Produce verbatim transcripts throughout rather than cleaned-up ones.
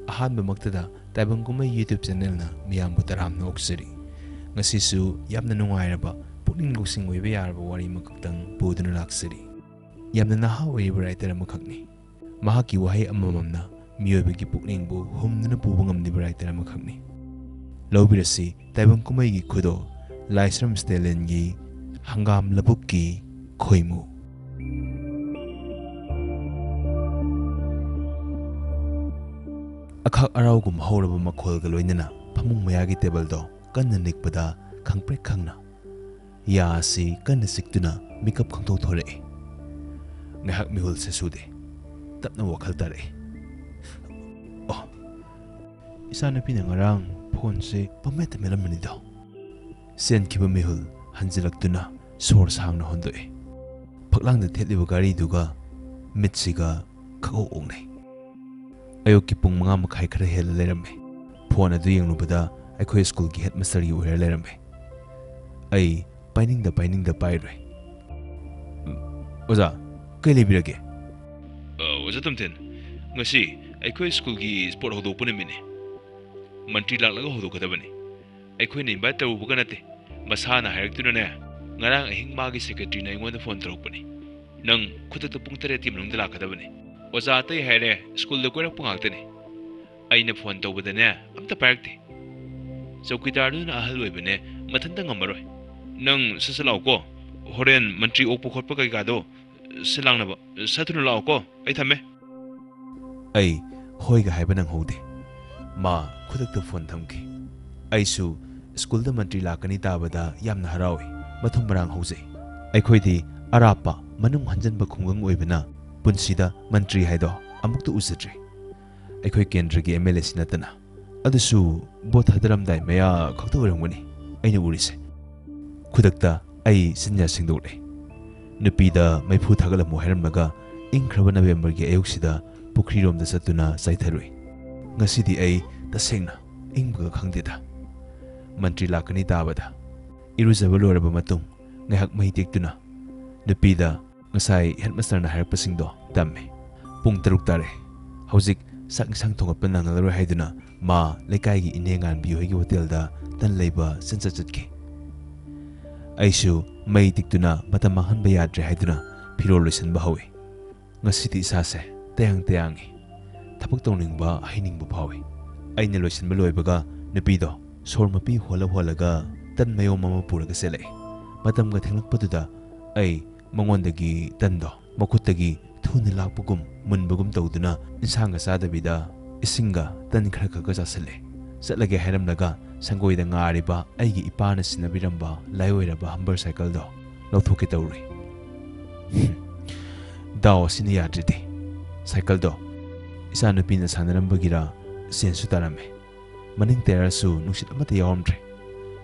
ꯑꯍꯥꯟꯕꯃꯛꯇꯗ ꯇꯥꯏꯕꯪ ꯀꯨꯝꯍꯩ YouTube ꯆꯦꯅꯦꯜꯅ ꯃꯤꯌꯥꯝꯕꯨ ꯇꯔꯥꯝꯅ ꯑꯣꯛꯆꯔꯤ꯫ ꯉꯁꯤꯁꯨ ꯌꯥꯝꯅ ꯅꯨꯡꯉꯥꯏꯔꯕ, ꯄꯨꯛꯅꯤꯡ ꯂꯧꯁꯤꯡ ꯑꯣꯏꯕ ꯌꯥꯔꯕ ꯋꯥꯔꯤ ꯑꯃꯈꯛꯇꯪ ꯄꯨꯗꯨꯅ ꯂꯥꯛꯆꯔꯤ꯫ ꯌꯥꯝꯅ ꯅꯍꯥ ꯑꯣꯏꯔꯤꯕ ꯔꯥꯏꯇꯔ ꯑꯃꯈꯛꯅꯤ꯫ ꯃꯍꯥꯛꯀꯤ ꯋꯥꯍꯩ ꯑꯃꯃꯝꯅ ꯃꯤꯑꯣꯏꯕꯒꯤ ꯄꯨꯛꯅꯤꯡꯕꯨ ꯍꯨꯝꯗꯨꯅ ꯄꯨꯕ ꯉꯝꯂꯤꯕ ꯔꯥꯏꯇꯔ ꯑꯃꯈꯛꯅꯤ꯫ ꯂꯧꯕꯤꯔꯁꯤ ꯇꯥꯏꯕꯪ ꯀꯨꯝꯍꯩꯒꯤ ꯈꯨꯗꯣꯜ ꯂꯥꯏꯁ꯭ꯔꯝ ꯁ꯭ꯇꯦꯂꯤꯟꯒꯤ ꯍꯪꯒꯥꯝ ꯂꯧꯕꯨꯛꯀꯤ ꯈꯣꯏꯃꯨ꯫ ꯑꯈꯥꯛ ꯑꯔꯥꯎꯒꯨꯝ ꯍꯧꯔꯕ ꯃꯈꯣꯜꯒ ꯂꯣꯏꯅꯅ ꯐꯃꯨꯡ ꯃꯌꯥꯒꯤ ꯇꯦꯕꯜꯗꯣ ꯀꯟꯅ ꯅꯤꯛꯄꯗ ꯈꯪꯄ꯭ꯔꯦꯛ ꯈꯪꯅ ꯌꯥ ꯑꯁꯤ ꯀꯟꯅ ꯆꯤꯛꯇꯨꯅ ꯃꯤꯀꯞ ꯈꯪꯊꯣꯛ ꯊꯣꯔꯛꯏ꯫ ꯉꯥꯏꯍꯥꯛ ꯃꯤꯍꯨꯜꯁꯦ ꯁꯨꯗꯦ꯫ ꯇꯞꯅ ꯋꯥꯈꯜ ꯇꯥꯔꯛꯏ꯫ ꯑꯣ, ꯏꯆꯥꯅꯨꯄꯤꯅ ꯉꯔꯥꯡ ꯐꯣꯟꯁꯦ ꯄꯪꯃꯦꯠꯇ ꯃꯦꯠꯂꯝꯕꯅꯤꯗꯣ꯫ ꯆꯦꯟꯈꯤꯕ ꯃꯤꯍꯨꯜ ꯍꯟꯖꯤꯜꯂꯛꯇꯨꯅ ꯁꯣꯔ ꯁꯥꯡꯅ ꯍꯣꯟꯗꯣꯛꯏ꯫ ꯐꯛꯂꯥꯡꯗ ꯊꯦꯠꯂꯤꯕ ꯘꯔꯤꯗꯨꯒ ꯃꯤꯠꯁꯤꯒ ꯈꯛꯑꯣꯛ ꯑꯣꯛꯅꯩ꯫ ꯑꯌꯨꯛꯀꯤ ꯄꯨꯡ ꯃꯉꯥ ꯃꯈꯥꯏ ꯈꯔ ꯍꯦꯜꯂ ꯂꯩꯔꯝꯃꯦ꯫ ꯐꯣꯟ ꯑꯗꯨ ꯌꯦꯡꯂꯨꯕꯗ ꯑꯩꯈꯣꯏ ꯁ꯭ꯀꯨꯜꯒꯤ ꯍꯦꯗꯃꯥꯁꯇꯔꯒꯤ ꯑꯣꯏꯔ ꯂꯩꯔꯝꯃꯦ꯫ ꯑꯩ ꯄꯥꯏꯅꯤꯡꯗ ꯄꯥꯏꯅꯤꯡꯗ ꯄꯥꯏꯔꯨꯔꯦ꯫ "ꯑꯣꯖꯥ, ꯀꯩ ꯂꯩꯕꯤꯔꯒꯦ?" "ꯑ, ꯑꯣꯖꯥ ꯇꯣꯝꯊꯤꯟ, ꯉꯁꯤ ꯑꯩꯈꯣꯏ ꯁ꯭ꯀꯨꯜꯒꯤ ꯁ꯭ꯄꯣꯔꯠ ꯍꯧꯗꯣꯛꯄ ꯅꯨꯃꯤꯠꯅꯤ꯫ ꯃꯟꯇ꯭ꯔꯤ ꯂꯥꯛꯂꯒ ꯍꯧꯗꯣꯛꯀꯗꯕꯅꯤ꯫ ꯑꯩꯈꯣꯏꯅ ꯏꯟꯚꯥꯏꯠ ꯇꯧꯔꯨꯕꯒ ꯅꯠꯇꯦ꯫ ꯃꯁꯥꯅ ꯍꯥꯏꯔꯛꯇꯨꯅꯅꯦ, ꯉꯔꯥꯡ ꯑꯍꯤꯡ ꯃꯥꯒꯤ ꯁꯦꯀ꯭ꯔꯦꯇꯔꯤꯅ ꯑꯩꯉꯣꯟꯗ ꯐꯣꯟ ꯇꯧꯔꯛꯄꯅꯤ꯫ ꯅꯪ ꯈꯨꯗꯛꯇ ꯄꯨꯡ ꯇꯔꯦꯠꯀꯤ ꯃꯅꯨꯡꯗ ꯂꯥꯛꯀꯗꯕꯅꯤ꯫ ꯑꯣꯖꯥ ꯑꯇꯩ ꯍꯥꯏꯔꯦ, ꯁ꯭ꯀꯨꯜꯗ ꯀꯣꯏꯔꯛꯄ ꯉꯥꯛꯇꯅꯤ꯫ ꯑꯩꯅ ꯐꯣꯟ ꯇꯧꯕꯗꯅꯦ, ꯑꯝꯇ ꯄꯥꯏꯔꯛꯇꯦ꯫ ꯆꯧꯀꯤꯗꯥꯔꯗꯨꯅ ꯑꯍꯜ ꯑꯣꯏꯕꯅꯦ, ꯃꯊꯟꯇ ꯉꯝꯃꯔꯣꯏ꯫ ꯅꯪ ꯁꯠ ꯁꯠ ꯂꯥꯛꯎꯀꯣ, ꯍꯣꯔꯦꯟ ꯃꯟꯇ꯭ꯔꯤ ꯑꯣꯛꯄ ꯈꯣꯠꯄ ꯀꯩꯀꯥꯗꯣ ꯁꯤꯜ ꯂꯥꯡꯅꯕ꯫ ꯁꯠ ꯊꯨꯅ ꯂꯥꯛꯑꯣꯀꯣ, ꯑꯩ ꯊꯝꯃꯦ꯫" ꯑꯩ ꯍꯣꯏꯒ ꯍꯥꯏꯕ ꯅꯪꯍꯧꯗꯦ꯫ ꯃꯥ ꯈꯨꯗꯛꯇ ꯐꯣꯟ ꯊꯝꯈꯤ꯫ ꯑꯩꯁꯨ ꯁ꯭ꯀꯨꯜꯗ ꯃꯟꯇ꯭ꯔꯤ ꯂꯥꯛꯀꯅꯤ ꯇꯥꯕꯗ ꯌꯥꯝꯅ ꯍꯔꯥꯎꯏ꯫ ꯃꯊꯨꯝ ꯃꯔꯥꯡ ꯍꯧꯖꯩ꯫ ꯑꯩꯈꯣꯏꯗꯤ ꯑꯔꯥꯞꯄ ꯃꯅꯨꯡ ꯍꯟꯖꯟꯕ ꯈꯨꯡꯒꯪ ꯑꯣꯏꯕꯅ ꯄꯨꯟꯁꯤꯗ ꯃꯟꯇ꯭ꯔꯤ ꯍꯥꯏꯗꯣ ꯑꯃꯨꯛꯇ ꯎꯖꯗ꯭ꯔꯤ꯫ ꯑꯩꯈꯣꯏ ꯀꯦꯟꯗ꯭ꯔꯒꯤ MLAꯁꯤ ꯅꯠꯇꯅ꯫ ꯑꯗꯨꯁꯨ ꯚꯣꯠ ꯊꯥꯗꯔꯝꯗꯥꯏ ꯃꯌꯥ ꯈꯛꯇ ꯑꯣꯏꯔꯝꯒꯅꯤ ꯑꯩꯅ ꯎꯔꯤꯁꯦ꯫ ꯈꯨꯗꯛꯇ ꯑꯩ ꯆꯤꯟꯌꯥ ꯁꯦꯡꯗꯣꯛꯂꯦ꯫ ꯅꯨꯄꯤꯗ ꯃꯩꯐꯨ ꯊꯥꯒꯠꯂꯝꯃꯨ ꯍꯥꯏꯔꯝꯂꯒ ꯏꯪꯈ꯭ꯔꯕ ꯅꯕꯦꯝꯕꯔꯒꯤ ꯑꯌꯨꯛꯁꯤꯗ ꯄꯨꯈ꯭ꯔꯤꯔꯣꯝꯗ ꯆꯠꯇꯨꯅ ꯆꯥꯏꯊꯔꯨꯏ꯫ ꯉꯁꯤꯗꯤ ꯑꯩ ꯇꯁꯦꯡꯅ ꯏꯪꯕꯒ ꯈꯪꯗꯦꯗ꯫ ꯃꯟꯇ꯭ꯔꯤ ꯂꯥꯛꯀꯅꯤ ꯇꯥꯕꯗ ꯏꯔꯨꯖꯕ ꯂꯣꯏꯔꯕ ꯃꯇꯨꯡ ꯉꯥꯏꯍꯥꯛ ꯃꯩ ꯇꯦꯛꯇꯨꯅ ꯅꯨꯄꯤꯗ ꯉꯁꯥꯏ ꯍꯦꯗꯃꯥꯁꯇꯔꯅ ꯍꯥꯏꯔꯛꯄꯁꯤꯡꯗꯣ ꯇꯝꯃꯦ꯫ ꯄꯨꯡ ꯇꯔꯨꯛ ꯇꯥꯔꯦ꯫ ꯍꯧꯖꯤꯛ ꯆꯥꯛ ꯏꯟꯁꯥꯡ ꯊꯣꯡꯒꯠꯄ ꯅꯪꯂꯔꯣꯏ ꯍꯥꯏꯗꯨꯅ ꯃꯥ ꯂꯩꯀꯥꯏꯒꯤ ꯏꯅꯦ ꯉꯥꯟꯕꯤ ꯍꯣꯏꯒꯤ ꯍꯣꯇꯦꯜꯗ ꯇꯟ ꯂꯩꯕ ꯆꯟꯆꯠ ꯆꯠꯈꯤ꯫ ꯑꯩꯁꯨ ꯃꯩ ꯇꯤꯛꯇꯨꯅ ꯃꯇꯝ ꯃꯥꯡꯍꯟꯕ ꯌꯥꯗ꯭ꯔꯦ ꯍꯥꯏꯗꯨꯅ ꯐꯤꯔꯣꯜ ꯂꯣꯏꯁꯤꯟꯕ ꯍꯧꯏ꯫ ꯉꯁꯤꯗꯤ ꯏꯁꯥꯁꯦ ꯇꯌꯥꯡ ꯇꯌꯥꯡꯉꯤ꯫ ꯊꯕꯛ ꯇꯧꯅꯤꯡꯕ, ꯍꯩꯅꯤꯡꯕ ꯐꯥꯎꯏ꯫ ꯑꯩꯅ ꯂꯣꯏꯁꯤꯟꯕ ꯂꯣꯏꯕꯒ ꯅꯨꯄꯤꯗꯣ ꯁꯣꯔ ꯃꯄꯤ ꯍꯣꯜꯂ ꯍꯣꯜꯂꯒ ꯇꯟ ꯃꯌꯣꯝ ꯑꯃ ꯄꯨꯔꯒ ꯆꯦꯜꯂꯛꯏ꯫ ꯃꯇꯝꯒ ꯊꯦꯡꯂꯛꯄꯗꯨꯗ ꯑꯩ ꯃꯉꯣꯟꯗꯒꯤ ꯇꯟꯗꯣ ꯃꯈꯨꯠꯇꯒꯤ ꯊꯨꯅ ꯂꯥꯛꯄꯒꯨꯝ ꯃꯨꯟꯕꯒꯨꯝ ꯇꯧꯗꯨꯅ ꯏꯟꯁꯥꯡꯒ ꯆꯥꯗꯕꯤꯗ ꯏꯁꯤꯡꯒ ꯇꯟ ꯈꯔ ꯈꯛꯒ ꯆꯥꯁꯤꯜꯂꯦ꯫ ꯆꯠꯂꯒꯦ ꯍꯥꯏꯔꯝꯂꯒ ꯁꯪꯒꯣꯏꯗ ꯉꯥꯔꯤꯕ ꯑꯩꯒꯤ ꯏꯄꯥꯅ ꯁꯤꯟꯅꯕꯤꯔꯝꯕ ꯂꯥꯏꯑꯣꯏꯔꯕ ꯍꯝꯕꯔ ꯁꯥꯏꯀꯜꯗꯣ ꯂꯧꯊꯣꯛꯀꯦ ꯇꯧꯔꯨꯏ꯫ ꯗꯥꯎ ꯑꯁꯤꯅ ꯌꯥꯗ꯭ꯔꯤꯗꯤ꯫ ꯁꯥꯏꯀꯜꯗꯣ ꯏꯆꯥꯅꯨꯄꯤꯅ ꯁꯥꯟꯅꯔꯝꯕꯒꯤꯔ ꯆꯦꯟꯁꯨ ꯇꯥꯔꯝꯃꯦ꯫ ꯃꯅꯤꯡ ꯇꯌꯥꯔꯁꯨ ꯅꯨꯡꯁꯤꯠ ꯑꯃꯠꯇ ꯌꯥꯎꯔꯝꯗ꯭ꯔꯦ꯫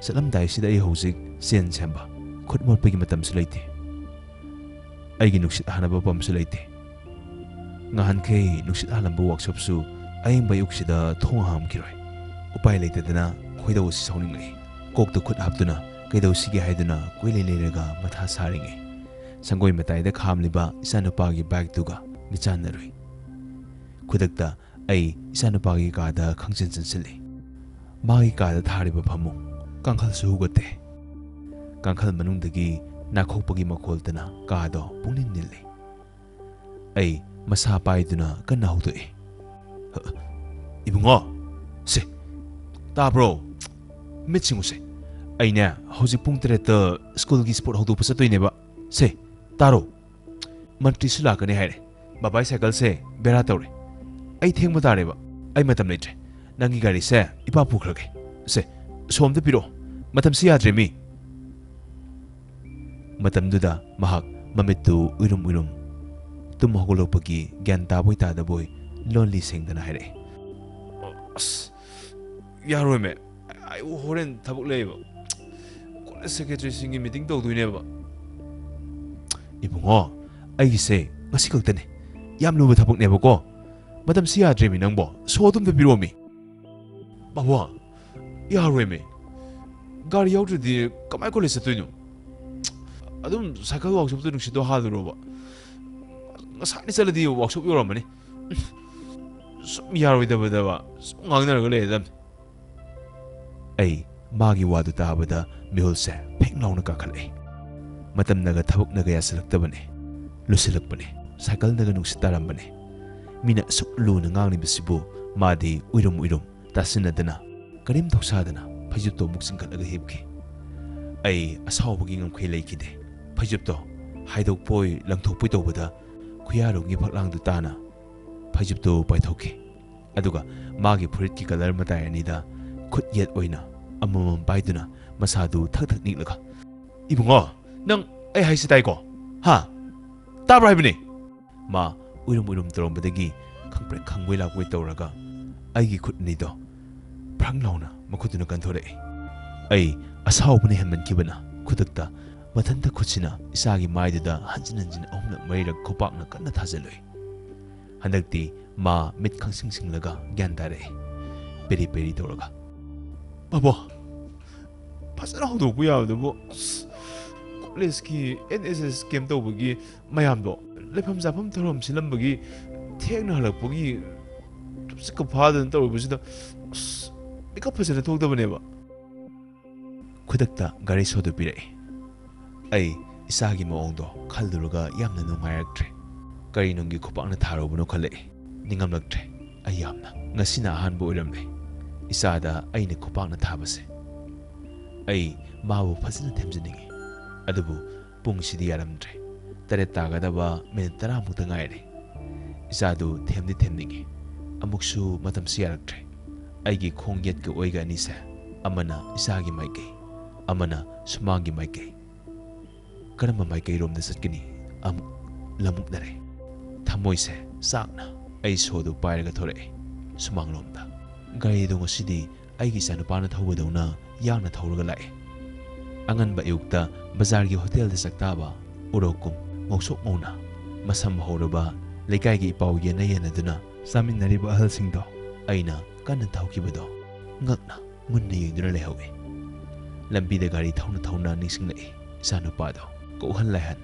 ꯆꯠꯂꯝꯗꯥꯏꯁꯤꯗ ꯑꯩ ꯍꯧꯖꯤꯛ ꯆꯦꯟ ꯁꯦꯝꯕ, ꯈꯨꯠ ꯃꯣꯠꯄꯒꯤ ꯃꯇꯝꯁꯨ ꯂꯩꯇꯦ꯫ ꯑꯩꯒꯤ ꯅꯨꯡꯁꯤꯠ ꯍꯥꯟꯅꯕ ꯄꯝꯁꯨ ꯂꯩꯇꯦ꯫ ꯉꯍꯥꯟꯈꯩ ꯅꯨꯡꯁꯤꯠ ꯍꯥꯜꯂꯝꯕ ꯋꯥꯛꯁꯣꯞꯁꯨ ꯑꯌꯦꯡꯕ ꯑꯌꯨꯛꯁꯤꯗ ꯊꯣꯡ ꯍꯥꯡꯈꯤꯔꯣꯏ꯫ ꯎꯄꯥꯏ ꯂꯩꯇꯗꯅ ꯈꯣꯏꯗꯧ ꯑꯁꯤ ꯁꯥꯎꯅꯤꯡꯂꯛꯏ꯫ ꯀꯣꯛꯇ ꯈꯨꯠ ꯍꯥꯞꯇꯨꯅ ꯀꯩꯗꯧꯁꯤꯒꯦ ꯍꯥꯏꯗꯨꯅ ꯀꯣꯏꯂꯩ ꯂꯩꯔꯒ ꯃꯊꯥ ꯁꯥꯔꯤꯉꯩ, ꯁꯪꯒꯣꯏ ꯃꯇꯥꯏꯗ ꯈꯥꯝꯂꯤꯕ ꯏꯆꯥꯅꯨꯄꯥꯒꯤ ꯕꯥꯏꯛꯇꯨꯒ ꯃꯤꯠꯆꯥꯟꯅꯔꯨꯏ꯫ ꯈꯨꯗꯛꯇ ꯑꯩ ꯏꯆꯥꯅꯨꯄꯥꯒꯤ ꯀꯥꯗ ꯈꯪꯆꯟ ꯆꯟꯁꯤꯜꯂꯤ꯫ ꯃꯥꯒꯤ ꯀꯥꯗ ꯊꯥꯔꯤꯕ ꯐꯃꯨꯡ, ꯀꯥꯡꯈꯜꯁꯨ ꯍꯨꯒꯠꯇꯦ꯫ ꯀꯥꯡꯈꯜ ꯃꯅꯨꯡꯗꯒꯤ ꯅꯥꯈꯣꯛꯄꯒꯤ ꯃꯈꯣꯜꯇꯅ ꯀꯥꯗꯣ ꯄꯨꯡꯅꯤꯜ ꯅꯤꯜꯂꯤ꯫ ꯑꯩ ꯃꯁꯥ ꯄꯥꯏꯗꯨꯅ ꯀꯟꯅ ꯍꯧꯗꯣꯛꯏ꯫ "ꯏꯕꯨꯡꯉꯣ, ꯁꯦ, ꯇꯥꯕ꯭ꯔꯣ? ꯃꯤꯠ ꯁꯤꯡꯉꯨꯁꯦ꯫ ꯑꯩꯅꯦ ꯍꯧꯖꯤꯛ ꯄꯨꯡ ꯇꯔꯦꯠꯇ ꯁ꯭ꯀꯨꯜꯒꯤ ꯁ꯭ꯄꯣꯔꯠ ꯍꯧꯗꯣꯛꯄ ꯆꯠꯇꯣꯏꯅꯦꯕ꯫ ꯁꯦ, ꯇꯥꯔꯣ꯫ ꯃꯟꯇ꯭ꯔꯤꯁꯨ ꯂꯥꯛꯀꯅꯤ ꯍꯥꯏꯔꯦ꯫ ꯕꯕꯥꯏ ꯁꯥꯏꯀꯜꯁꯦ ꯕꯦꯔꯥ ꯇꯧꯔꯦ꯫ ꯑꯩ ꯊꯦꯡꯕ ꯇꯥꯔꯦꯕ꯫ ꯑꯩ ꯃꯇꯝ ꯂꯩꯇ꯭ꯔꯦ꯫ ꯅꯪꯒꯤ ꯒꯥꯔꯤꯁꯦ ꯏꯄꯥ ꯄꯨꯈ꯭ꯔꯒꯦ꯫ ꯁꯦ, ꯁꯣꯝꯗ ꯄꯤꯔꯛꯑꯣ꯫ ꯃꯇꯝꯁꯤ ꯌꯥꯗ꯭ꯔꯦ ꯃꯤ꯫" ꯃꯇꯝꯗꯨꯗ ꯃꯍꯥꯛ ꯃꯃꯤꯠꯇꯨ ꯎꯏꯔꯨꯝ ꯎꯏꯔꯨꯝ, ꯇꯨꯝ ꯍꯧꯒꯠꯂꯛꯄꯒꯤ ꯒ꯭ꯌꯥꯟ ꯇꯥꯕꯣꯏ ꯇꯥꯗꯕꯣꯏ ꯂꯣꯟꯂꯤ ꯁꯦꯡꯗꯅ ꯍꯥꯏꯔꯛꯑꯦ꯫ "ꯑꯁ, ꯌꯥꯔꯣꯏꯃꯦ꯫ ꯑꯩ ꯍꯣꯔꯦꯟ ꯊꯕꯛ ꯂꯩꯌꯦꯕ꯫ ꯀꯣꯂꯦꯖ ꯁꯦꯀ꯭ꯔꯦꯇꯔꯤꯁꯤꯡꯒꯤ ꯃꯤꯇꯤꯡ ꯇꯧꯗꯣꯏꯅꯦꯕ꯫" "ꯏꯕꯨꯡꯉꯣ, ꯑꯩꯒꯤꯁꯦ ꯉꯁꯤ ꯈꯛꯇꯅꯦ꯫ ꯌꯥꯝ ꯂꯨꯕ ꯊꯕꯛꯅꯦꯕꯀꯣ꯫ ꯃꯇꯝꯁꯤ ꯌꯥꯗ꯭ꯔꯦꯃꯤ ꯅꯪꯕꯣ꯫ ꯁꯣ ꯑꯗꯨꯝꯇ ꯄꯤꯔꯛꯑꯣꯃꯤ꯫" "ꯄꯥꯕꯨꯡ, ꯌꯥꯔꯣꯏꯃꯤ꯫ ꯒꯥꯔꯤ ꯌꯥꯎꯗ꯭ꯔꯗꯤ ꯀꯃꯥꯏ ꯀꯣꯂꯦꯖ ꯆꯠꯇꯣꯏꯅꯣ? ꯑꯗꯨꯝ ꯁꯥꯏꯀꯜ ꯋꯥꯛꯁꯣꯞꯇ ꯅꯨꯡꯁꯤꯠꯇꯣ ꯍꯥꯜꯂꯨꯔꯣꯕ꯫ ꯉꯁꯥꯏꯅ ꯆꯠꯂꯗꯤ ꯋꯥꯛꯁꯣꯞ ꯌꯧꯔꯝꯃꯅꯤ꯫" ꯁꯨꯝ ꯌꯥꯔꯣꯏꯗꯕꯗꯕ ꯁꯨꯝ ꯉꯥꯡꯅꯔꯒ ꯂꯩꯔꯗꯝꯅꯤ꯫ ꯑꯩ ꯃꯥꯒꯤ ꯋꯥꯗꯨ ꯇꯥꯕꯗ ꯃꯤꯍꯨꯜꯁꯦ ꯐꯦꯡ ꯂꯥꯎꯅ ꯀꯥꯈꯠꯂꯛꯏ꯫ ꯃꯇꯝꯅꯒ ꯊꯕꯛꯅꯒ ꯌꯥꯁꯤꯜꯂꯛꯇꯕꯅꯦ꯫ ꯂꯨꯁꯤꯜꯂꯛꯄꯅꯦ꯫ ꯁꯥꯏꯀꯜꯅꯒ ꯅꯨꯡꯁꯤꯠ ꯇꯥꯔꯝꯕꯅꯦ꯫ ꯃꯤꯅ ꯑꯁꯨꯛ ꯂꯨꯅ ꯉꯥꯡꯂꯤꯕꯁꯤꯕꯨ ꯃꯥꯗꯤ ꯎꯏꯔꯨꯝ ꯎꯏꯔꯨꯝ ꯇꯥꯁꯤꯟꯅꯗꯅ ꯀꯔꯤꯝ ꯊꯧꯁꯥꯗꯅ ꯐꯩꯖꯨꯞꯇꯣ ꯑꯃꯨꯛ ꯆꯤꯡꯈꯠꯂꯒ ꯍꯤꯞꯈꯤ꯫ ꯑꯩ ꯑꯁꯥꯎꯕꯒꯤ ꯉꯝꯈꯩ ꯂꯩꯈꯤꯗꯦ꯫ ꯐꯩꯖꯨꯞꯇꯣ ꯍꯥꯏꯗꯣꯛꯄꯣꯏ ꯂꯪꯊꯣꯛꯄꯣꯏ ꯇꯧꯕꯗ ꯈꯨꯌꯥꯔꯣꯝꯒꯤ ꯐꯛꯂꯥꯡꯗꯨ ꯇꯥꯅ ꯐꯩꯖꯨꯞꯇꯨ ꯄꯥꯏꯊꯣꯛꯈꯤ꯫ ꯑꯗꯨꯒ ꯃꯥꯒꯤ ꯐꯨꯔꯤꯠꯀꯤ ꯀꯂꯔ ꯃꯇꯥꯏ ꯑꯅꯤꯗ ꯈꯨꯠ ꯌꯦꯠ ꯑꯣꯏꯅ ꯑꯃꯃꯝ ꯄꯥꯏꯗꯨꯅ ꯃꯁꯥꯗꯨ ꯊꯛ ꯊꯛ ꯅꯤꯛꯂꯒ, "ꯏꯕꯨꯡꯉꯣ, ꯅꯪ ꯑꯩ ꯍꯥꯏꯁꯤ ꯇꯥꯏꯀꯣ? ꯍꯥ? ꯇꯥꯕ꯭ꯔꯥ ꯍꯥꯏꯕꯅꯤ?" ꯃꯥ ꯎꯏꯔꯨꯝ ꯎꯏꯔꯨꯝ ꯇꯧꯔꯝꯕꯗꯒꯤ ꯈꯪꯄ꯭ꯔꯦꯛ ꯈꯪꯕꯣꯏ ꯂꯥꯛꯄꯣꯏ ꯇꯧꯔꯒ ꯑꯩꯒꯤ ꯈꯨꯠ ꯑꯅꯤꯗꯣ ꯐ꯭ꯔꯪ ꯂꯥꯎꯅ ꯃꯈꯨꯠꯇꯨꯅ ꯀꯟꯊꯣꯔꯛꯏ꯫ ꯑꯩ ꯑꯁꯥꯎꯕꯅ ꯍꯦꯟꯃꯟꯈꯤꯕꯅ ꯈꯨꯗꯛꯇ ꯃꯊꯟꯇ ꯈꯨꯠꯁꯤꯅ ꯏꯆꯥꯒꯤ ꯃꯥꯏꯗꯨꯗ ꯍꯟꯖꯤꯟ ꯍꯟꯖꯤꯟ ꯑꯍꯨꯝꯂꯛ ꯃꯔꯤꯔꯛ ꯈꯨꯄꯥꯛꯅ ꯀꯟꯅ ꯊꯥꯖꯤꯜꯂꯨꯏ꯫ ꯍꯟꯗꯛꯇꯤ ꯃꯥ ꯃꯤꯠ ꯈꯪꯁꯤꯡ ꯁꯤꯡꯂꯒ ꯒ꯭ꯌꯥꯟ ꯇꯥꯔꯛꯏ꯫ ꯄꯦꯔꯤ ꯄꯦꯔꯤ ꯇꯧꯔꯒ, "ꯕꯥꯕꯣ, ꯐꯖꯅ ꯍꯧꯗꯣꯛꯄ ꯌꯥꯕꯗꯨꯕꯨ, ꯑꯁ, ꯀꯣꯂꯦꯖꯀꯤ ꯑꯦꯟ ꯑꯦꯁ ꯑꯦꯁ ꯀꯦꯝ ꯇꯧꯕꯒꯤ ꯃꯌꯥꯝꯗꯣ, ꯂꯩꯐꯝ ꯆꯥꯐꯝ ꯊꯧꯔꯝ ꯁꯤꯜꯂꯝꯕꯒꯤ ꯊꯦꯡꯅ ꯍꯜꯂꯛꯄꯒꯤ ꯇꯨꯝꯁꯤꯠꯀ ꯐꯥꯗꯅ ꯇꯧꯔꯨꯕꯁꯤꯗ, ꯑꯁ, ꯃꯤꯀꯞ ꯐꯖꯅ ꯊꯣꯛꯇꯕꯅꯦꯕ꯫" ꯈꯨꯗꯛꯇ ꯒꯥꯔꯤ ꯁꯣꯗꯨ ꯄꯤꯔꯛꯏ꯫ ꯑꯩ ꯏꯆꯥꯒꯤ ꯃꯑꯣꯡꯗꯣ ꯈꯜꯂꯨꯔꯒ ꯌꯥꯝꯅ ꯅꯨꯡꯉꯥꯏꯔꯛꯇ꯭ꯔꯦ꯫ ꯀꯔꯤ ꯅꯨꯡꯒꯤ ꯈꯨꯄꯥꯛꯅ ꯊꯥꯔꯨꯕꯅꯣ ꯈꯜꯂꯛꯏ꯫ ꯅꯤꯡꯉꯝꯂꯛꯇ꯭ꯔꯦ꯫ ꯑꯩ ꯌꯥꯝꯅ, ꯉꯁꯤꯅ ꯑꯍꯥꯟꯕ ꯑꯣꯏꯔꯝꯂꯦ ꯏꯆꯥꯗ ꯑꯩꯅ ꯈꯨꯄꯥꯛꯅ ꯊꯥꯕꯁꯦ꯫ ꯑꯩ ꯃꯥꯕꯨ ꯐꯖꯅ ꯊꯦꯝꯖꯅꯤꯡꯉꯤ, ꯑꯗꯨꯕꯨ ꯄꯨꯡꯁꯤꯗꯤ ꯌꯥꯔꯝꯗ꯭ꯔꯦ꯫ ꯇꯔꯦꯠ ꯇꯥꯒꯗꯕ ꯃꯤꯅꯤꯠ ꯇꯔꯥꯃꯨꯛꯇ ꯉꯥꯏꯔꯦ꯫ ꯏꯆꯥꯗꯨ ꯊꯦꯝꯗꯤ ꯊꯦꯝꯅꯤꯡꯉꯤ, ꯑꯃꯨꯛꯁꯨ ꯃꯇꯝꯁꯤ ꯌꯥꯔꯛꯇ꯭ꯔꯦ꯫ ꯑꯩꯒꯤ ꯈꯣꯡ ꯌꯦꯠꯀ ꯑꯣꯏꯒ ꯑꯅꯤꯁꯦ, ꯑꯃꯅ ꯏꯆꯥꯒꯤ ꯃꯥꯏꯀꯩ, ꯑꯃꯅ ꯁꯨꯃꯥꯡꯒꯤ ꯃꯥꯏꯀꯩ꯫ ꯀꯔꯝꯕ ꯃꯥꯏꯀꯩꯔꯣꯝꯗ ꯆꯠꯀꯅꯤ? ꯑꯃꯨꯛ ꯂꯃꯨꯛꯅꯔꯦ꯫ ꯊꯃꯣꯏꯁꯦ ꯆꯥꯛꯅ ꯑꯩ ꯁꯣꯗꯨ ꯄꯥꯏꯔꯒ ꯊꯣꯔꯛꯑꯦ, ꯁꯨꯃꯥꯡꯂꯣꯝꯗ꯫ ꯒꯥꯔꯤꯗꯣ ꯉꯁꯤꯗꯤ ꯑꯩꯒꯤ ꯏꯆꯥꯅꯨꯄꯥꯅ ꯊꯧꯕꯗꯧꯅ ꯌꯥꯡꯅ ꯊꯧꯔꯒ ꯂꯥꯛꯑꯦ꯫ ꯑꯉꯟꯕ ꯑꯌꯨꯛꯇ ꯕꯖꯥꯔꯒꯤ ꯍꯣꯇꯦꯜꯗ ꯆꯥꯛꯇꯥꯕ, ꯎꯔꯣꯛꯀꯨꯝ ꯉꯧꯁꯣꯛ ꯉꯧꯅ, ꯃꯁꯝ ꯍꯧꯔꯕ ꯂꯩꯀꯥꯏꯒꯤ ꯏꯄꯥꯎ ꯌꯦꯟꯅ ꯌꯦꯟꯅꯗꯨꯅ ꯆꯥꯃꯤꯟꯅꯔꯤꯕ ꯑꯍꯜꯁꯤꯡꯗꯣ ꯑꯩꯅ ꯀꯟꯅ ꯊꯧꯈꯤꯕꯗꯣ ꯉꯛꯅ ꯃꯨꯟꯅ ꯌꯦꯡꯗꯨꯅ ꯂꯩꯍꯧꯏ꯫ ꯂꯝꯕꯤꯗ ꯒꯥꯔꯤ ꯊꯧꯅ ꯊꯧꯅ ꯅꯤꯡꯁꯤꯡꯂꯛꯏ ꯏꯆꯥꯅꯨꯄꯥꯗꯣ꯫ ꯀꯣꯛꯍꯟ ꯂꯥꯏꯍꯟ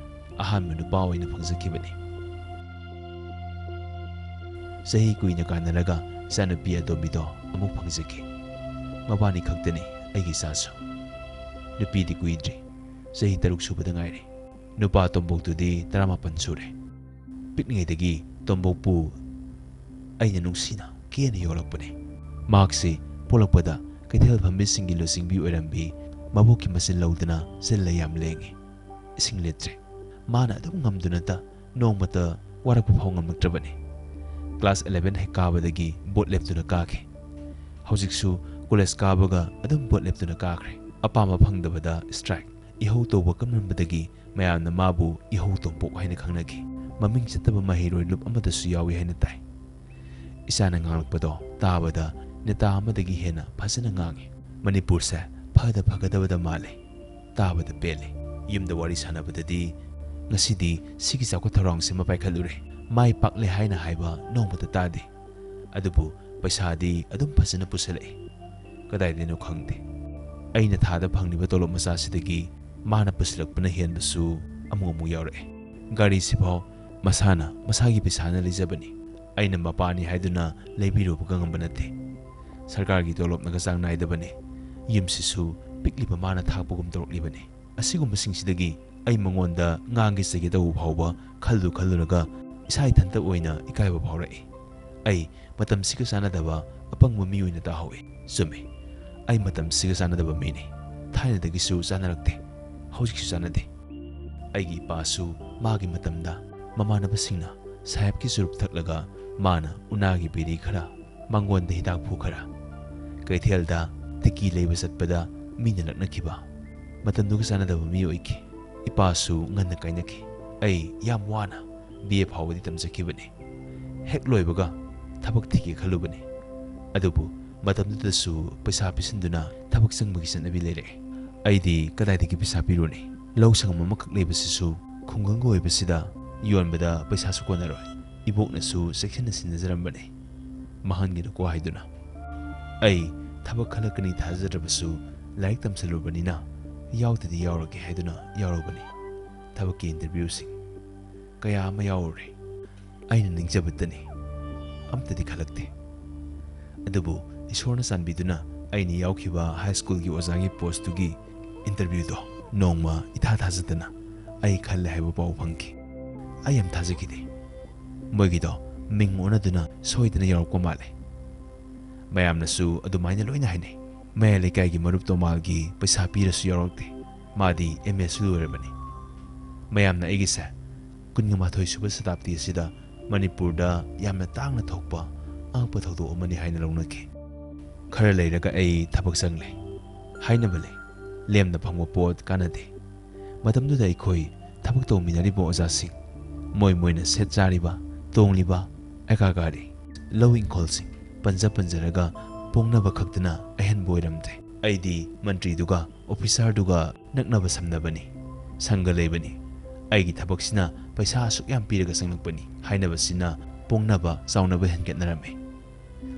ꯑꯍꯥꯟꯕ ꯅꯨꯄꯥ ꯑꯣꯏꯅ ꯐꯪꯖꯈꯤꯕꯅꯤ꯫ ꯆꯍꯤ ꯀꯨꯏꯅ ꯀꯥꯟꯅꯔꯒ ꯏꯆꯥꯅꯨꯄꯤ ꯑꯇꯣꯝꯕꯤꯗꯣ ꯑꯃꯨꯛ ꯐꯪꯖꯈꯤ꯫ ꯃꯕꯥꯅꯤ ꯈꯛꯇꯅꯤ ꯑꯩꯒꯤ ꯏꯆꯥꯁꯨ꯫ ꯅꯨꯄꯤꯗꯤ ꯀꯨꯏꯗ꯭ꯔꯤ, ꯆꯍꯤ ꯇꯔꯨꯛ ꯁꯨꯕꯗ ꯉꯥꯏꯔꯤ꯫ ꯅꯨꯄꯥ ꯇꯣꯝꯕꯣꯛꯇꯨꯗꯤ ꯇꯔꯥꯃꯥꯄꯟ ꯁꯨꯔꯦ꯫ ꯄꯤꯛꯂꯤꯉꯩꯗꯒꯤ ꯇꯣꯝꯕꯣꯛꯄꯨ ꯑꯩꯅ ꯅꯨꯡꯁꯤꯅ ꯀꯦꯅ ꯌꯣꯛꯂꯛꯄꯅꯤ꯫ ꯃꯍꯥꯛꯁꯤ ꯄꯣꯛꯂꯛꯄꯗ ꯀꯩꯊꯦꯜ ꯐꯝꯕꯤꯁꯤꯡꯒꯤ ꯂꯨꯆꯤꯡꯕꯤ ꯑꯣꯏꯔꯝꯕꯤ꯫ ꯃꯕꯣꯛꯀꯤ ꯃꯆꯤꯟ ꯂꯧꯗꯨꯅ ꯆꯤꯜꯂ ꯌꯥꯝ ꯂꯦꯡꯉꯤ꯫ ꯏꯁꯤꯡ ꯂꯤꯇ꯭ꯔꯦ꯫ ꯃꯥꯅ ꯑꯗꯨꯝ ꯉꯝꯗꯨꯅꯇ ꯅꯣꯡꯃꯇ ꯋꯥꯔꯛꯄ ꯐꯥꯎ ꯉꯝꯂꯛꯇ꯭ꯔꯕꯅꯤ꯫ ꯀ꯭ꯂꯥꯁ ꯑꯦꯂꯦꯚꯦꯟ ꯍꯦꯛ ꯀꯥꯕꯗꯒꯤ ꯕꯣꯠ ꯂꯦꯞꯇꯨꯅ ꯀꯥꯈꯤ꯫ ꯍꯧꯖꯤꯛꯁꯨ ꯀꯣꯂꯦꯖ ꯀꯥꯕꯒ ꯑꯗꯨꯝ ꯕꯣꯠ ꯂꯦꯞꯇꯨꯅ ꯀꯥꯈ꯭ꯔꯦ꯫ ꯑꯄꯥꯝꯕ ꯐꯪꯗꯕꯗ ꯁ꯭ꯇ꯭ꯔꯥꯏꯛ꯫ ꯏꯍꯧ ꯇꯧꯕ ꯀꯟꯃꯟꯕꯗꯒꯤ ꯃꯌꯥꯝꯅ ꯃꯥꯕꯨ ꯏꯍꯧ ꯇꯣꯝꯄꯣꯛ ꯍꯥꯏꯅ ꯈꯪꯅꯈꯤ꯫ ꯃꯃꯤꯡ ꯆꯠꯇꯕ ꯃꯍꯩꯔꯣꯏ ꯂꯨꯞ ꯑꯃꯗꯁꯨ ꯌꯥꯎꯏ ꯍꯥꯏꯅ ꯇꯥꯏ꯫ ꯏꯆꯥꯅ ꯉꯥꯡꯂꯛꯄꯗꯣ ꯇꯥꯕꯗ ꯅꯦꯇꯥ ꯑꯃꯗꯒꯤ ꯍꯦꯟꯅ ꯐꯖꯅ ꯉꯥꯡꯏ꯫ ꯃꯅꯤꯄꯨꯔꯁꯦ ꯐꯗ ꯐꯒꯗꯕꯗ ꯃꯥꯜꯂꯤ꯫ ꯇꯥꯕꯗ ꯄꯦꯜꯂꯤ꯫ ꯌꯨꯝꯗ ꯋꯥꯔꯤ ꯁꯥꯟꯅꯕꯗꯗꯤ ꯉꯁꯤꯗꯤ ꯁꯤꯒꯤ ꯆꯥꯎꯈꯠ ꯊꯧꯔꯥꯡꯁꯤꯃ ꯄꯥꯏꯈꯠꯂꯨꯔꯦ, ꯃꯥꯏ ꯄꯥꯛꯂꯦ ꯍꯥꯏꯅ ꯍꯥꯏꯕ ꯅꯣꯡꯃꯇ ꯇꯥꯗꯦ꯫ ꯑꯗꯨꯕꯨ ꯄꯩꯁꯥꯗꯤ ꯑꯗꯨꯝ ꯐꯖꯅ ꯄꯨꯁꯜꯂꯛꯏ꯫ ꯀꯗꯥꯏꯗꯩꯅꯣ ꯈꯪꯗꯦ꯫ ꯑꯩꯅ ꯊꯥꯗ ꯐꯪꯂꯤꯕ ꯇꯣꯂꯣꯞ ꯃꯆꯥꯁꯤꯗꯒꯤ ꯃꯥꯅ ꯄꯨꯁꯤꯜꯂꯛꯄꯅ ꯍꯦꯟꯕꯁꯨ ꯑꯃꯨꯛ ꯑꯃꯨꯛ ꯌꯥꯎꯔꯛꯑꯦ꯫ ꯒꯥꯔꯤꯁꯤꯐꯥꯎ ꯃꯁꯥꯅ ꯃꯁꯥꯒꯤ ꯄꯩꯁꯥꯅ ꯂꯩꯖꯕꯅꯤ꯫ ꯑꯩꯅ ꯃꯄꯥꯅꯤ ꯍꯥꯏꯗꯨꯅ ꯂꯩꯕꯤꯔꯨꯕꯒ ꯉꯝꯕ ꯅꯠꯇꯦ꯫ ꯁꯔꯀꯥꯔꯒꯤ ꯇꯣꯂꯣꯞꯅꯒ ꯆꯥꯡ ꯅꯥꯏꯗꯕꯅꯤ꯫ ꯌꯨꯝꯁꯤꯁꯨ ꯄꯤꯛꯂꯤꯕ ꯃꯥꯅ ꯊꯥꯛꯄꯒꯨꯝ ꯇꯧꯔꯛꯂꯤꯕꯅꯤ꯫ ꯑꯁꯤꯒꯨꯝꯕꯁꯤꯡꯁꯤꯗꯒꯤ ꯑꯩ ꯃꯉꯣꯟꯗ ꯉꯥꯡꯒꯦ ꯆꯩꯒꯦ ꯇꯧꯕ ꯐꯥꯎꯕ ꯈꯜꯂꯨ ꯈꯜꯂꯨꯔꯒ ꯏꯁꯥ ꯏꯊꯟꯇ ꯑꯣꯏꯅ ꯏꯀꯥꯏꯕ ꯐꯥꯎꯔꯛꯏ꯫ ꯑꯩ ꯃꯇꯝꯁꯤꯒ ꯆꯥꯟꯅꯗꯕ ꯑꯄꯪꯕ ꯃꯤ ꯑꯣꯏꯅ ꯇꯥꯍꯧꯏ꯫ ꯆꯨꯝꯃꯤ, ꯑꯩ ꯃꯇꯝꯁꯤꯒ ꯆꯥꯟꯅꯗꯕ ꯃꯤꯅꯤ꯫ ꯊꯥꯏꯅꯗꯒꯤꯁꯨ ꯆꯥꯟꯅꯔꯛꯇꯦ, ꯍꯧꯖꯤꯛꯁꯨ ꯆꯥꯟꯅꯗꯦ꯫ ꯑꯩꯒꯤ ꯏꯄꯥꯁꯨ ꯃꯥꯒꯤ ꯃꯇꯝꯗ ꯃꯃꯥꯟꯅꯕꯁꯤꯡꯅ ꯁꯥꯍꯦꯕꯀꯤ ꯆꯨꯔꯨꯞ ꯊꯛꯂꯒ ꯃꯥꯅ ꯎꯅꯥꯒꯤ ꯕꯤꯔꯤ ꯈꯔ, ꯃꯉꯣꯟꯗ ꯍꯤꯗꯥꯛ ꯐꯨ ꯈꯔ, ꯀꯩꯊꯦꯜꯗ ꯇꯤꯀꯤ ꯂꯩꯕ ꯆꯠꯄꯗ ꯃꯤꯅ ꯂꯛꯅꯈꯤꯕ, ꯃꯇꯝꯗꯨꯒ ꯆꯥꯟꯅꯗꯕ ꯃꯤ ꯑꯣꯏꯈꯤ꯫ ꯏꯄꯥꯁꯨ ꯉꯟꯅ ꯀꯥꯏꯅꯈꯤ꯫ ꯑꯩ ꯌꯥꯝ ꯋꯥꯅ ꯕꯤ ꯑꯦ ꯐꯥꯎꯕꯗꯤ ꯇꯝꯖꯈꯤꯕꯅꯤ꯫ ꯍꯦꯛ ꯂꯣꯏꯕꯒ ꯊꯕꯛ ꯊꯤꯒꯦ ꯈꯜꯂꯨꯕꯅꯤ꯫ ꯑꯗꯨꯕꯨ ꯃꯇꯝꯗꯨꯗꯁꯨ ꯄꯩꯁꯥ ꯄꯤꯁꯤꯟꯗꯨꯅ ꯊꯕꯛ ꯆꯪꯕꯒꯤ ꯆꯠꯅꯕꯤ ꯂꯩꯔꯛꯑꯦ꯫ ꯑꯩꯗꯤ ꯀꯗꯥꯏꯗꯒꯤ ꯄꯩꯁꯥ ꯄꯤꯔꯨꯅꯤ? ꯂꯧ ꯁꯪꯒꯝ ꯑꯃꯈꯛ ꯂꯩꯕꯁꯤꯁꯨ ꯈꯨꯡꯒꯪꯒ ꯑꯣꯏꯕꯁꯤꯗ ꯌꯣꯟꯕꯗ ꯄꯩꯁꯥꯁꯨ ꯀꯣꯟꯅꯔꯣꯏ꯫ ꯏꯕꯣꯛꯅꯁꯨ ꯆꯦꯛꯁꯤꯟꯅ ꯁꯤꯟꯅꯖꯔꯝꯕꯅꯤ꯫ ꯃꯥꯡꯍꯟꯒꯅꯨꯀꯣ ꯍꯥꯏꯗꯨꯅ꯫ ꯑꯩ ꯊꯕꯛ ꯈꯜꯂꯛꯀꯅꯤ ꯊꯥꯖꯗ꯭ꯔꯕꯁꯨ ꯂꯥꯏꯔꯤꯛ ꯇꯝꯁꯤꯜꯂꯨꯕꯅꯤꯅ ꯌꯥꯎꯗꯗꯤ ꯌꯥꯎꯔꯒꯦ ꯍꯥꯏꯗꯨꯅ ꯌꯥꯎꯔꯨꯕꯅꯤ꯫ ꯊꯕꯛꯀꯤ ꯏꯟꯇꯔꯚ꯭ꯌꯨꯁꯤꯡ ꯀꯌꯥ ꯑꯃ ꯌꯥꯎꯔꯨꯔꯦ꯫ ꯑꯩꯅ ꯅꯤꯡꯖꯕꯇꯅꯤ꯫ ꯑꯝꯇꯗꯤ ꯈꯜꯂꯛꯇꯦ꯫ ꯑꯗꯨꯕꯨ ꯏꯁꯣꯔꯅ ꯆꯥꯟꯕꯤꯗꯨꯅ ꯑꯩꯅ ꯌꯥꯎꯈꯤꯕ ꯍꯥꯏ ꯁ꯭ꯀꯨꯜꯒꯤ ꯑꯣꯖꯥꯒꯤ ꯄꯣꯁꯇꯨꯒꯤ ꯏꯟꯇꯔꯚ꯭ꯌꯨꯗꯣ ꯅꯣꯡꯃ ꯏꯊꯥ ꯊꯥꯖꯗꯅ ꯑꯩ ꯈꯜꯂꯦ ꯍꯥꯏꯕ ꯄꯥꯎ ꯐꯪꯈꯤ꯫ ꯑꯩ ꯌꯥꯝ ꯊꯥꯖꯈꯤꯗꯦ꯫ ꯃꯣꯏꯒꯤꯗꯣ ꯃꯤꯡ ꯑꯣꯟꯅꯗꯨꯅ ꯁꯣꯏꯗꯅ ꯌꯥꯎꯔꯛꯄ ꯃꯥꯜꯂꯦ꯫ ꯃꯌꯥꯝꯅꯁꯨ ꯑꯗꯨꯃꯥꯏꯅ ꯂꯣꯏꯅ ꯍꯥꯏꯅꯩ꯫ ꯃꯌꯥꯏ ꯂꯩꯀꯥꯏꯒꯤ ꯃꯔꯨꯞ ꯇꯣꯃꯥꯜꯒꯤ ꯄꯩꯁꯥ ꯄꯤꯔꯁꯨ ꯌꯥꯎꯔꯛꯇꯦ꯫ ꯃꯥꯗꯤ ꯑꯦꯝ ꯑꯦꯁꯨ ꯂꯣꯏꯔꯕꯅꯤ꯫ ꯃꯌꯥꯝꯅ ꯑꯩꯒꯤꯁꯦ ꯀꯨꯟꯒ ꯃꯥꯊꯣꯏ ꯁꯨꯕ ꯁꯇꯥꯕꯗꯤ ꯑꯁꯤꯗ ꯃꯅꯤꯄꯨꯔꯗ ꯌꯥꯝꯅ ꯇꯥꯡꯅ ꯊꯣꯛꯄ ꯑꯉꯛꯄ ꯊꯧꯗꯣꯛ ꯑꯃꯅꯤ ꯍꯥꯏꯅ ꯂꯧꯅꯈꯤ꯫ ꯈꯔ ꯂꯩꯔꯒ ꯑꯩ ꯊꯕꯛ ꯆꯪꯂꯦ꯫ ꯍꯥꯏꯅꯕ ꯂꯩ, ꯂꯦꯝꯅ ꯐꯪꯕ ꯄꯣꯠ ꯀꯥꯟꯅꯗꯦ꯫ ꯃꯇꯝꯗꯨꯗ ꯑꯩꯈꯣꯏ ꯊꯕꯛ ꯇꯧꯃꯤꯟꯅꯔꯤꯕ ꯑꯣꯖꯥꯁꯤꯡ, ꯃꯣꯏ ꯃꯣꯏꯅ ꯁꯦꯠ ꯆꯥꯔꯤꯕ, ꯇꯣꯡꯂꯤꯕ ꯑꯦꯀꯥꯒꯥꯔꯤ, ꯂꯧ ꯏꯪꯈꯣꯜꯁꯤꯡ ꯄꯟꯖ ꯄꯟꯖꯔꯒ ꯄꯣꯡꯅꯕ ꯈꯛꯇꯅ ꯑꯍꯦꯟꯕ ꯑꯣꯏꯔꯝꯗꯦ꯫ ꯑꯩꯗꯤ ꯃꯟꯇ꯭ꯔꯤꯗꯨꯒ ꯑꯣꯐꯤꯁꯥꯔꯗꯨꯒ ꯅꯛꯅꯕ ꯁꯝꯅꯕꯅꯤ, ꯁꯪꯒ ꯂꯩꯕꯅꯤ꯫ ꯑꯩꯒꯤ ꯊꯕꯛꯁꯤꯅ ꯄꯩꯁꯥ ꯑꯁꯨꯛ ꯌꯥꯝ ꯄꯤꯔꯒ ꯆꯪꯂꯛꯄꯅꯤ ꯍꯥꯏꯅꯕꯁꯤꯅ ꯄꯣꯡꯅꯕ ꯆꯥꯎꯅꯕ ꯍꯦꯟꯒꯠꯅꯔꯝꯃꯤ꯫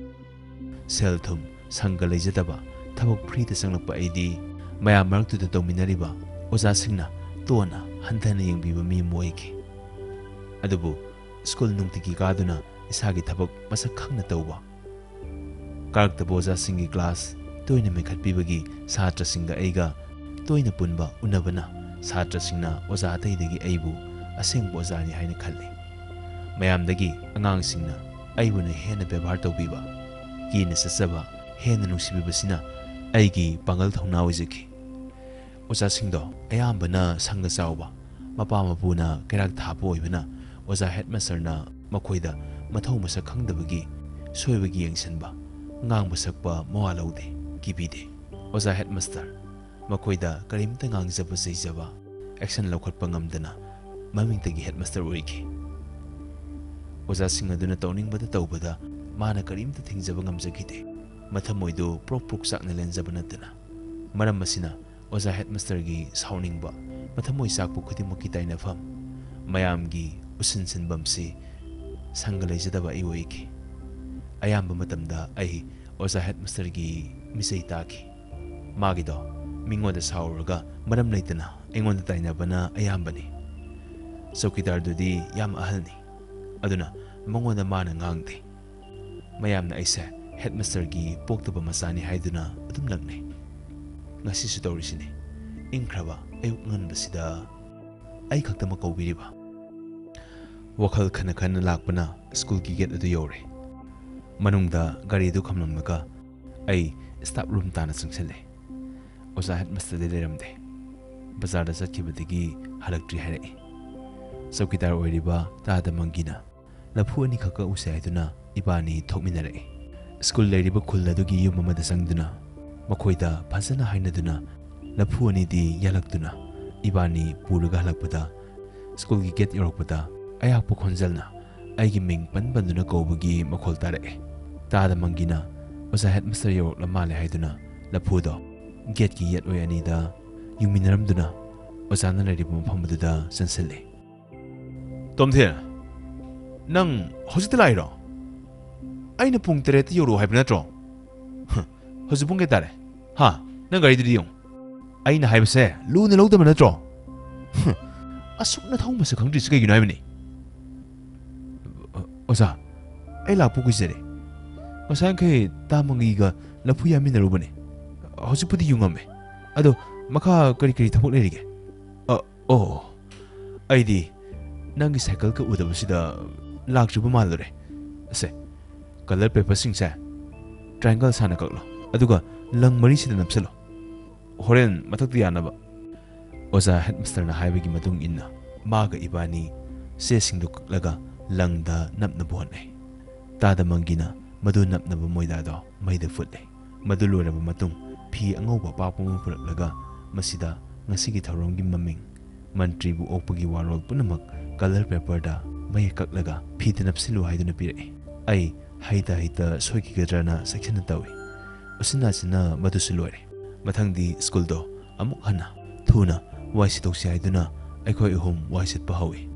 ꯁꯦꯜ ꯊꯨꯝ, ꯁꯪꯒ ꯂꯩꯖꯗꯕ, ꯊꯕꯛ ꯐ꯭ꯔꯤꯗ ꯆꯪꯂꯛꯄ ꯑꯩꯗꯤ ꯃꯌꯥꯝ ꯃꯔꯛꯇꯨꯗ ꯇꯧꯃꯤꯟꯅꯔꯤꯕ ꯑꯣꯖꯥꯁꯤꯡꯅ ꯇꯣꯟꯅ ꯍꯟꯊꯅ ꯌꯦꯡꯕꯤꯕ ꯃꯤ ꯑꯃ ꯑꯣꯏꯈꯤ꯫ ꯑꯗꯨꯕꯨ ꯁ꯭ꯀꯨꯜ ꯅꯨꯡꯇꯤꯒꯤ ꯀꯥꯗꯨꯅ ꯏꯁꯥꯒꯤ ꯊꯕꯛ ꯃꯁꯛ ꯈꯪꯅ ꯇꯧꯕ, ꯀꯥꯔꯛꯇꯕ ꯑꯣꯖꯥꯁꯤꯡꯒꯤ ꯀ꯭ꯂꯥꯁ ꯇꯣꯏꯅ ꯃꯦꯟꯈꯠꯄꯤꯕꯒꯤ ꯁꯥꯇ꯭ꯔꯁꯤꯡꯒ ꯑꯩꯒ ꯇꯣꯏꯅ ꯄꯨꯟꯕ ꯎꯅꯕꯅ ꯁꯥꯇ꯭ꯔꯁꯤꯡꯅ ꯑꯣꯖꯥ ꯑꯇꯩꯗꯒꯤ ꯑꯩꯕꯨ ꯑꯁꯦꯡꯕ ꯑꯣꯖꯥꯅꯤ ꯍꯥꯏꯅ ꯈꯜꯂꯤ꯫ ꯃꯌꯥꯝꯗꯒꯤ ꯑꯉꯥꯡꯁꯤꯡꯅ ꯑꯩꯕꯨꯅ ꯍꯦꯟꯅ ꯕꯦꯕꯥꯔ ꯇꯧꯕꯤꯕ, ꯀꯤꯅ ꯆꯠꯆꯕ, ꯍꯦꯟꯅ ꯅꯨꯡꯁꯤꯕꯤꯕꯁꯤꯅ ꯑꯩꯒꯤ ꯄꯥꯡꯒꯜ ꯊꯧꯅꯥ ꯑꯣꯏꯖꯈꯤ꯫ ꯑꯣꯖꯥꯁꯤꯡꯗꯣ ꯑꯌꯥꯝꯕꯅ ꯁꯪꯒ ꯆꯥꯎꯕ, ꯃꯄꯥ ꯃꯄꯨꯅ ꯀꯩꯔꯥꯛ ꯊꯥꯕ ꯑꯣꯏꯕꯅ ꯑꯣꯖꯥ ꯍꯦꯗꯃꯥꯁꯇꯔꯅ ꯃꯈꯣꯏꯗ ꯃꯊꯧ ꯃꯁꯛ ꯈꯪꯗꯕꯒꯤ, ꯁꯣꯏꯕꯒꯤ ꯌꯦꯡꯁꯤꯟꯕ, ꯉꯥꯡꯕ ꯁꯛꯄ ꯃꯋꯥ ꯂꯧꯗꯦ, ꯀꯤꯕꯤꯗꯦ꯫ ꯑꯣꯖꯥ ꯍꯦꯗꯃꯥꯁꯇꯔ ꯃꯈꯣꯏꯗ ꯀꯔꯤꯝꯇ ꯉꯥꯡꯖꯕ ꯆꯩꯖꯕ, ꯑꯦꯛꯁꯟ ꯂꯧꯈꯠꯄ ꯉꯝꯗꯅ ꯃꯃꯤꯡꯇꯒꯤ ꯍꯦꯗꯃꯥꯁꯇꯔ ꯑꯣꯏꯈꯤ꯫ ꯑꯣꯖꯥꯁꯤꯡ ꯑꯗꯨꯅ ꯇꯧꯅꯤꯡꯕꯗ ꯇꯧꯕꯗ ꯃꯥꯅ ꯀꯔꯤꯝꯇ ꯊꯤꯡꯖꯕ ꯉꯝꯖꯈꯤꯗꯦ꯫ ꯃꯊꯃꯣꯏꯗꯨ ꯄ꯭ꯔꯣꯛ ꯄ꯭ꯔꯣꯛ ꯆꯥꯛꯅ ꯂꯦꯟꯖꯕ ꯅꯠꯇꯅ꯫ ꯃꯔꯝ ꯑꯁꯤꯅ ꯑꯣꯖꯥ ꯍꯦꯗꯃꯥꯁꯇꯔꯒꯤ ꯁꯥꯎꯅꯤꯡꯕ, ꯃꯊꯃꯣꯏ ꯆꯥꯛꯄ ꯈꯨꯗꯤꯡꯃꯛꯀꯤ ꯇꯥꯏꯅꯐꯝ, ꯃꯌꯥꯝꯒꯤ ꯎꯁꯤꯟ ꯁꯤꯟꯕꯝꯁꯤ ꯁꯪꯒ ꯂꯩꯖꯗꯕ ꯑꯩ ꯑꯣꯏꯈꯤ꯫ ꯑꯌꯥꯝꯕ ꯃꯇꯝꯗ ꯑꯩ ꯑꯣꯖꯥ ꯍꯦꯗꯃꯥꯁꯇꯔꯒꯤ ꯃꯤꯆꯩ ꯇꯥꯈꯤ꯫ ꯃꯥꯒꯤꯗꯣ ꯃꯤꯉꯣꯟꯗ ꯁꯥꯎꯔꯒ ꯃꯔꯝ ꯂꯩꯇꯅ ꯑꯩꯉꯣꯟꯗ ꯇꯥꯏꯅꯕꯅ ꯑꯌꯥꯝꯕꯅꯤ꯫ ꯆꯧꯀꯤꯗꯥꯔꯗꯨꯗꯤ ꯌꯥꯝ ꯑꯍꯜꯅꯤ, ꯑꯗꯨꯅ ꯃꯉꯣꯟꯗ ꯃꯥꯅ ꯉꯥꯡꯗꯦ꯫ ꯃꯌꯥꯝꯅ ꯑꯩꯁꯦ ꯍꯦꯗꯃꯥꯁꯇꯔꯒꯤ ꯄꯣꯛꯇꯕ ꯃꯆꯥꯅꯤ ꯍꯥꯏꯗꯨꯅ ꯑꯗꯨꯝ ꯂꯛꯅꯩ꯫ ꯉꯁꯤꯁꯨ ꯇꯧꯔꯤꯁꯤꯅꯤ꯫ ꯏꯪꯈ꯭ꯔꯕ ꯑꯌꯨꯛ ꯑꯉꯟꯕꯁꯤꯗ ꯑꯩ ꯈꯛꯇꯃꯛ ꯀꯧꯕꯤꯔꯤꯕ꯫ ꯋꯥꯈꯜ ꯈꯟꯅ ꯈꯟꯅ ꯂꯥꯛꯄꯅ ꯁ꯭ꯀꯨꯜꯒꯤ ꯒꯦꯠ ꯑꯗꯨ ꯌꯧꯔꯦ꯫ ꯃꯅꯨꯡꯗ ꯒꯥꯔꯤ ꯑꯗꯨ ꯈꯥꯝꯂꯝꯂꯒ ꯑꯩ ꯁ꯭ꯇꯥꯐ ꯔꯨꯝ ꯇꯥꯟꯅ ꯆꯪꯁꯤꯜꯂꯦ꯫ ꯑꯣꯖꯥ ꯍꯦꯗꯃꯥꯁꯇꯔꯗꯤ ꯂꯩꯔꯝꯗꯦ꯫ ꯕꯖꯥꯔꯗ ꯆꯠꯈꯤꯕꯗꯒꯤ ꯍꯜꯂꯛꯇ꯭ꯔꯤ ꯍꯥꯏꯔꯛꯏ꯫ ꯆꯧꯀꯤꯗꯥꯔ ꯑꯣꯏꯔꯤꯕ ꯇꯥꯗ ꯃꯪꯒꯤꯅ ꯂꯐꯨ ꯑꯅꯤꯈꯛ ꯀꯛꯎꯁꯦ ꯍꯥꯏꯗꯨꯅ ꯏꯕꯥꯅꯤ ꯊꯣꯛꯃꯤꯟꯅꯔꯛꯏ꯫ ꯁ꯭ꯀꯨꯜ ꯂꯩꯔꯤꯕ ꯈꯨꯜ ꯑꯗꯨꯒꯤ ꯌꯨꯝ ꯑꯃꯗ ꯆꯪꯗꯨꯅ ꯃꯈꯣꯏꯗ ꯐꯖꯅ ꯍꯥꯏꯅꯗꯨꯅ ꯂꯐꯨ ꯑꯅꯤꯗꯤ ꯌꯥꯜꯂꯛꯇꯨꯅ ꯏꯕꯥꯅꯤ ꯄꯨꯔꯒ ꯍꯜꯂꯛꯄꯗ ꯁ꯭ꯀꯨꯜꯒꯤ ꯒꯦꯠ ꯌꯧꯔꯛꯄꯗ ꯑꯌꯥꯛꯄ ꯈꯣꯟꯖꯦꯜꯅ ꯑꯩꯒꯤ ꯃꯤꯡ ꯄꯟ ꯄꯟꯗꯨꯅ ꯀꯧꯕꯒꯤ ꯃꯈꯣꯜ ꯇꯥꯔꯛꯑꯦ꯫ ꯇꯥꯗ ꯃꯪꯒꯤꯅ ꯑꯣꯖꯥ ꯍꯦꯗꯃꯥꯁꯇꯔ ꯌꯧꯔꯛꯂ ꯃꯥꯜꯂꯦ ꯍꯥꯏꯗꯨꯅ ꯂꯐꯨꯗꯣ ꯒꯦꯠꯀꯤ ꯌꯦꯠ ꯑꯣꯏ ꯑꯅꯤꯗ ꯌꯨꯡꯃꯤꯟꯅꯔꯝꯗꯨꯅ ꯑꯣꯖꯥꯅ ꯂꯩꯔꯤꯕ ꯃꯐꯝ ꯑꯗꯨꯗ ꯆꯪꯁꯤꯜꯂꯦ꯫ "ꯇꯣꯝꯊꯤꯟ, ꯅꯪ ꯍꯧꯖꯤꯛꯇ ꯂꯥꯛꯏꯔꯣ? ꯑꯩꯅ ꯄꯨꯡ ꯇꯔꯦꯠꯇ ꯌꯧꯔꯛꯑꯣ ꯍꯥꯏꯕ ꯅꯠꯇ꯭ꯔꯣ? ꯍ, ꯍꯧꯖꯤꯛ ꯄꯨꯡ ꯀꯌꯥ ꯇꯥꯔꯦ? ꯍꯥ? ꯅꯪ ꯒꯥꯔꯤꯗꯨꯗꯤ ꯌꯦꯡꯉꯨ꯫ ꯑꯩꯅ ꯍꯥꯏꯕꯁꯦ ꯂꯨꯅ ꯂꯧꯗꯕ ꯅꯠꯇ꯭ꯔꯣ? ꯍ, ꯑꯁꯨꯛ ꯅꯊꯧ ꯃꯁꯛ ꯈꯪꯗ꯭ꯔꯤꯁꯤ ꯀꯩꯒꯤꯅꯣ ꯍꯥꯏꯕꯅꯤ?" "ꯑꯣꯖꯥ, ꯑꯩ ꯂꯥꯛꯄ ꯀꯨꯏꯖꯔꯦ꯫ ꯉꯁꯥꯏꯈꯩ ꯇꯥ ꯃꯪꯒꯤꯒ ꯂꯐꯨ ꯌꯥꯟꯃꯤꯟꯅꯔꯨꯕꯅꯦ꯫ ꯍꯧꯖꯤꯛꯄꯨꯗꯤ ꯌꯨꯡꯉꯝꯃꯦ꯫ ꯑꯗꯣ ꯃꯈꯥ ꯀꯔꯤ ꯀꯔꯤ ꯊꯕꯛ ꯂꯩꯔꯤꯒꯦ?" "ꯑ, ꯑꯣ, ꯑꯩꯗꯤ ꯅꯪꯒꯤ ꯁꯥꯏꯀꯜꯒ ꯎꯗꯕꯁꯤꯗ ꯂꯥꯛꯇ꯭ꯔꯤꯕ ꯃꯥꯜꯂꯨꯔꯦ꯫ ꯁꯦ, ꯀꯂꯔ ꯄꯦꯄꯔꯁꯤꯡꯁꯦ ꯇ꯭ꯔꯥꯏꯡꯒꯜ ꯁꯥꯅ ꯀꯛꯂꯣ, ꯑꯗꯨꯒ ꯂꯪ ꯃꯔꯤꯁꯤꯗ ꯅꯞꯁꯤꯜꯂꯣ꯫ ꯍꯣꯔꯦꯟ ꯃꯊꯛꯇ ꯌꯥꯅꯕ꯫" ꯑꯣꯖꯥ ꯍꯦꯗꯃꯥꯁꯇꯔꯅ ꯍꯥꯏꯕꯒꯤ ꯃꯇꯨꯡ ꯏꯟꯅ ꯃꯥꯒ ꯏꯕꯥꯅꯤ ꯆꯦꯁꯤꯡꯗꯨ ꯀꯛꯂꯒ ꯂꯪꯗ ꯅꯞꯅꯕ ꯍꯣꯠꯅꯩ꯫ ꯇꯥꯗ ꯃꯪꯒꯤꯅ ꯃꯗꯨ ꯅꯞꯅꯕ ꯃꯣꯏꯗꯥꯗꯣ ꯃꯩꯗ ꯐꯨꯠꯂꯦ꯫ ꯃꯗꯨ ꯂꯣꯏꯔꯕ ꯃꯇꯨꯡ ꯐꯤ ꯑꯉꯧꯕ ꯑꯄꯥꯛꯄ ꯑꯃ ꯄꯨꯔꯛꯂꯒ ꯃꯁꯤꯗ ꯉꯁꯤꯒꯤ ꯊꯧꯔꯝꯒꯤ ꯃꯃꯤꯡ, ꯃꯟꯇ꯭ꯔꯤꯕꯨ ꯑꯣꯛꯄꯒꯤ ꯋꯥꯔꯣꯜ ꯄꯨꯝꯅꯃꯛ ꯀꯂꯔ ꯄꯦꯄꯔꯗ ꯃꯌꯦꯛ ꯀꯛꯂꯒ ꯐꯤꯗ ꯅꯞꯁꯤꯜꯂꯨ ꯍꯥꯏꯗꯨꯅ ꯄꯤꯔꯛꯏ꯫ ꯑꯩ ꯍꯩꯇ ꯍꯩꯇ ꯁꯣꯏꯈꯤꯒꯗ꯭ꯔꯅ ꯆꯦꯛꯁꯤꯟꯅ ꯇꯧꯏ꯫ ꯎꯆꯤꯟ ꯅꯥꯆꯤꯟꯅ ꯃꯗꯨꯁꯨ ꯂꯣꯏꯔꯦ꯫ ꯃꯊꯪꯗꯤ ꯁ꯭ꯀꯨꯜꯗꯣ ꯑꯃꯨꯛ ꯍꯟꯅ ꯊꯨꯅ ꯋꯥꯏ ꯁꯤꯠꯇꯣꯛꯁꯤ ꯍꯥꯏꯗꯨꯅ ꯑꯩꯈꯣꯏ ꯑꯍꯨꯝ ꯋꯥꯏ ꯁꯤꯠꯄ ꯍꯧꯏ꯫